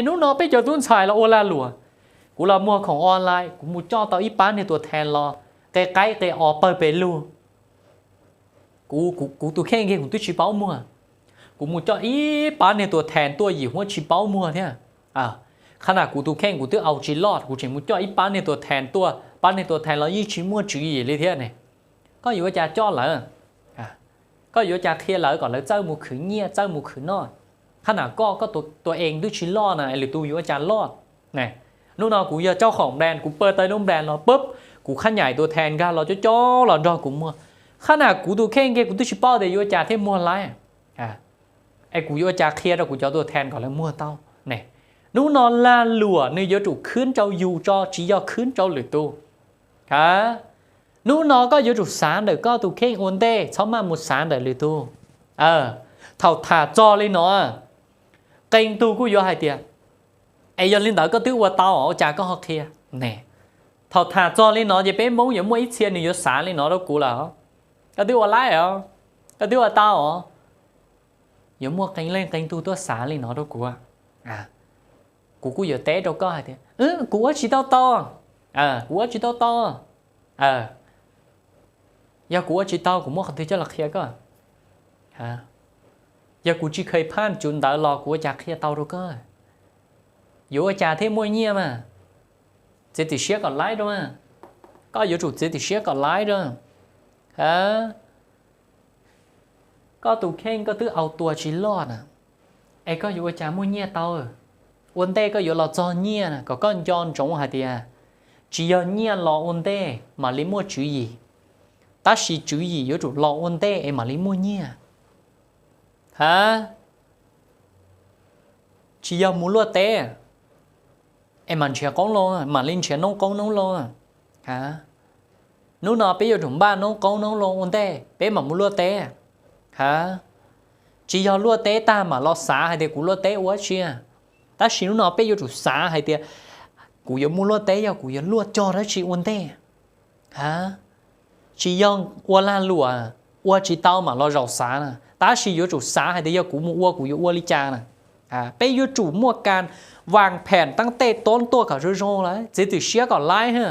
Hnub no peb cov tub ntxhais los ua lag luam, kuv los muag khoom online, kuv mus coj tau ib pab niag tuas thees los, qe qaib qe os pawg pes lug. Kuv, kuv tus kheej kiag kuv twb tsis paub muag, kuv mus coj ib pab niag tuas thees tuaj yim huab tsis paub muag thiab. Qhab na kuv tus kheej kuv twb au tsis loj, kuv tseem mus coj ib pab niag tuas thees tuaj, pab niag tuas thees los yeej tsis muaj tswv yim li thiab ne. Koj yuav ua cas coj lawv? Koj yuav ua cas qhia lawv kom lawv txawj mus khwv nyiaj txawj mus khwv noj? Qhab na koj, koj tus ees twb tsis loj na es lwm tus yuav ua cas loj? Hnub no kuv yog coj khoom brand, kuv pawg tau lub brand los pub, kuv khab nyaim tuas thees nkag los coob coob los nrog kuv muag. Qhab na kuv tus kheej kiag kuv twb tsis paub tias yuav ua cas thiaj muag laib, es kuv yuav ua cas qhia rau kuv cov tuas thees kom lawv muag tau ne? Hnub no lag luam nws yuav tsum khwb rau yus tso, tsis yog khwb rau lwm tus. Hnub no koj yuav tsum xav ntawm koj tus kheej ua ntej, txhob maj mus xav ntawm lwm tus. Thaum tham txog li no, qee tug kuj yuav hais tias, es yog li ntawd koj twb ua tau os, ua cas koj ho qhia ne? Thaum tham txog li no ces peb Hmoob yuav muaj ib txhia nws yuav xav li no rau kuv lawm. Koj twb ua laib os, koj twb ua tau os. Yuav muaj qee leej qee tug tuaj xav li no rau kuv. Kuv kuj yuav teb rau koj hais tias, kuv ua tsis tau tau, kuv ua tsis tau tau. Yog kuv ua tsis tau kuv muaj qhov twg coj los qhia koj? Yog kuv tsis kheev phaj tsum ntawd los kuv ua cas qhia tau rau koj? Yuav ua cas thiaj muaj nyiaj mas? Txiav txim siab kom laib rau. Koj yuav tsum txiav txim siab kom laib rau. Koj tus kheej koj twb au tua tsis loj na, es koj yuav ua cas muaj nyiaj tau? Ua ntej koj yuav los txog nyiaj na, kom koj nco ntsoov hais tias tsis yog nyiaj los ua ntej mam li muaj tswv yim, tab sis tswv yim yuav tsum los ua ntej es mam li muaj nyiaj. Ha, tsis yog mus luaj teb es mam nrhiav qoob loo, mam li nrhiav noob qoob noob loo. Hnub no peb yuav tsum npaj noob qoob noob loo ua ntej peb mam mus luaj teb. Ha, tsis yog luaj teb tag mam los xav hais tias kuv luaj teb ua dab tsi, tab sis hnub no peb yuav tsum xav hais tias kuv yuav mus luaj teb yog kuv yuav luaj cog dab tsi ua ntej. Ha, tsis yog ua lag luam, ua tsis tau mam los zaum xav na, tab sis yuav tsum xav hais tias yog kuv mus ua kuv yuav ua li cas na. Peb yuav tsum muaj kas vas phem taab tej toob tuaj kom zoo zoo lawm, txiav txim siab kom laib ha.